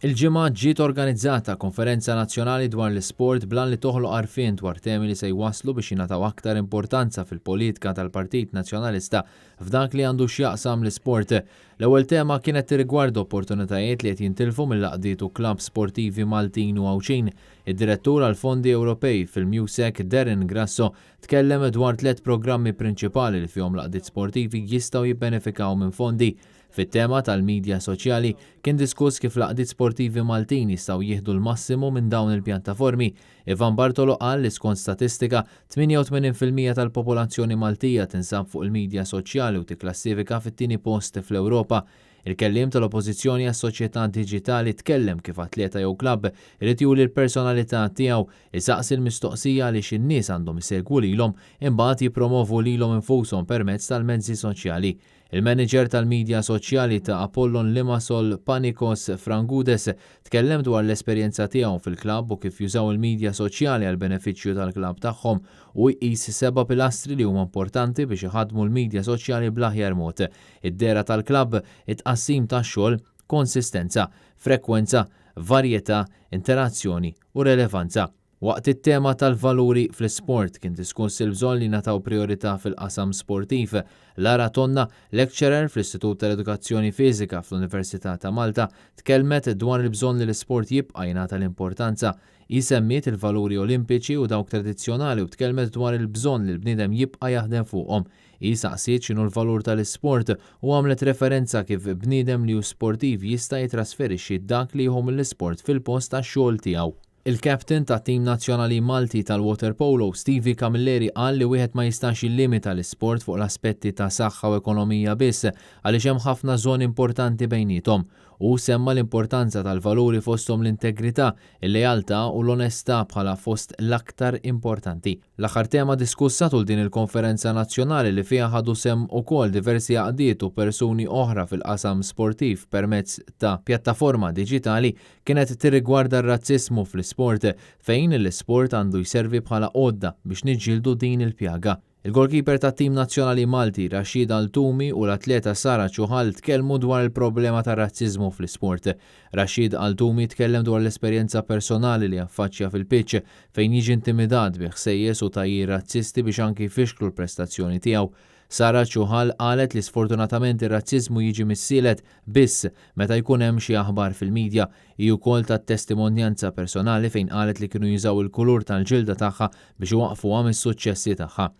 Il-Ġimgħa ġiet organizzata konferenza nazzjonali dwar l-isport bl-għan li toħloq għarfien dwar temi li se jwasslu biex jingħataw aktar importanza fil-politika tal-Partit Nazzjonalista f'dak li għandu x'jaqsam l-isport. L-ewwel tema kienet tirrigwarda opportunitajiet li qed jintilfu mill-għaqdiet u klabbs sportivi Maltin u Għawdxin. Id-Direttur għall-Fondi Ewropej fil-MUSEC Darren Grasso tkellem dwar tlett programmi prinċipali li fihom l-għaqdiet sportivi jistgħu jibbenefikaw minn fondi. Fit-tema tal-midja soċjali, kien diskuss kif l-għaqdiet sportivi Maltin jistgħu jieħdu l-massimu minn dawn il-pjattaformi. Ivan Bartolo qal li skont statistika, 88% tal-popolazzjoni Maltija tinsab fuq il-midja soċjali u tikklassifika fit-tieni post fl-Ewropa. Il-kelliem tal-Oppożizzjoni għas-Soċjetà Diġitali tkellem kif atleta jew klabb irid juri l-personalità tiegħu, isaqsi l-mistoqsija għaliex in-nies għandhom isegwu lilhom imbagħad jippromovu lilhom infushom permezz tal-mezzi soċjali. Il-manager tal-midja soċjali ta' Apollon Limassol Panikos Frangudes tkellem dwar l-esperjenza tiegħu fil-klabb u kif jużaw il-midja soċjali għall-benefiċċju tal-klabb tagħhom. Hu jqis seba' pilastri li huma importanti biex iħaddmu l-midja soċjali bl-aħjar mod, id-dehra tal-klabb, it-tqassim tax-xogħol, konsistenza, frekwenza, varjetà, interazzjoni u relevanza. Waqt it-tema tal-valuri fl-isport kien diskuss il-bżonn li jingħataw prijorità fil-qasam sportiv. Lara Tonna, lecturer fl-Istitut tal-Edukazzjoni Fiżika fl-Università ta' Malta, tkellmet dwar il-bżonn li l-isport jibqa' jingħata l-importanza. Hi semmiet il-valuri Olimpiċi u dawk tradizzjonali u tkellmet dwar il-bżonn li l-bniedem jibqa' jaħdem fuqhom. Hi saqsiet x'inhu l-valur tal-isport u għamlet referenza kif bniedem li hu sportiv jista' jitrasferixxi dak li jieħu mill-isport fil-post tax-xogħol tiegħu. Il-captain tat-tim nazzjonali Malti tal-waterpolo, Stevie Camilleri qal li wieħed ma jistax jillimita l-isport fuq l-aspetti ta' saħħa u ekonomija biss għaliex hemm ħafna żoni importanti bejniethom. Hu semma l-importanza tal-valuri fosthom l-integrità, il-lealtà u l-onestà bħala fost l-aktar importanti. L-aħħar tema diskussa tul din il-konferenza nazzjonali li fiha ħadu sehem ukoll diversi għaqdiet u persuni oħra fil-qasam sportiv permezz ta' pjattaforma diġitali kienet tirrigwarda r-razziżmu fl-isport, fejn l-isport għandu jservi bħala għodda biex niġġieldu din il-pjaga. Il-goalkeeper tat-tim nazzjonali Malti, Rashid Al-Tumi u l-atleta Sara Chouhal tkellmu dwar il-problema tar-razziżmu fl-isport. Rashid Al-Tumi tkellem dwar l-esperjenza personali li affaċċja fil-pitch fejn jiġi intimidat bi ħsejjes u tgħajjir razzisti biex anki jfixklu l-prestazzjoni tiegħu. Sara Chouhal qalet li sfortunatament ir-razziżmu jiġi missielet biss meta jkun hemm xi aħbar fil-media. Hi wkoll tat testimonjanza personali fejn qalet li kienu jużaw il-kulur tal-ġilda tagħha biex iwaqqfuha mis-suċċessi tagħha.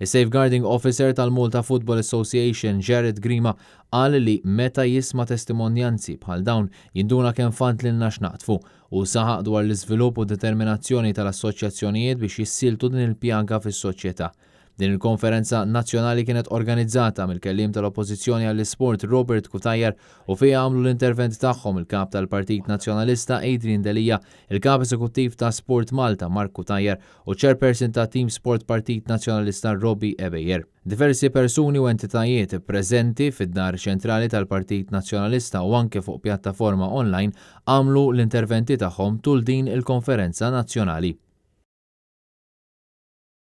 Is-Safeguarding Officer tal-Malta Football Association Jared Grima qal li meta jisma' testimonjanzi bħal dawn jinduna kemm fadlilna x'naqdfu. Hu saħaq dwar l-iżvilupp u d-determinazzjoni tal-assoċjazzjonijiet biex jissieltu din il-pjaga fis-soċjetà. Din il-konferenza nazzjonali kienet organizzata mill-kelliem tal-Oppożizzjoni għall-Isport Robert Cutajar u fiha għamlu l-intervent tagħhom il-Kap tal-Partit Nazzjonalista Adrian Delia, il-Kap Eżekuttiv ta' Sport Malta Mark Cutajar u ċ-Chairperson ta' Team Sport Partit Nazzjonalista Robbie Ebejer. Diversi persuni u entitajiet preżenti fid-Dar Ċentrali tal-Partit Nazzjonalista u anke fuq pjattaforma online għamlu l-interventi tagħhom tul din il-konferenza nazzjonali.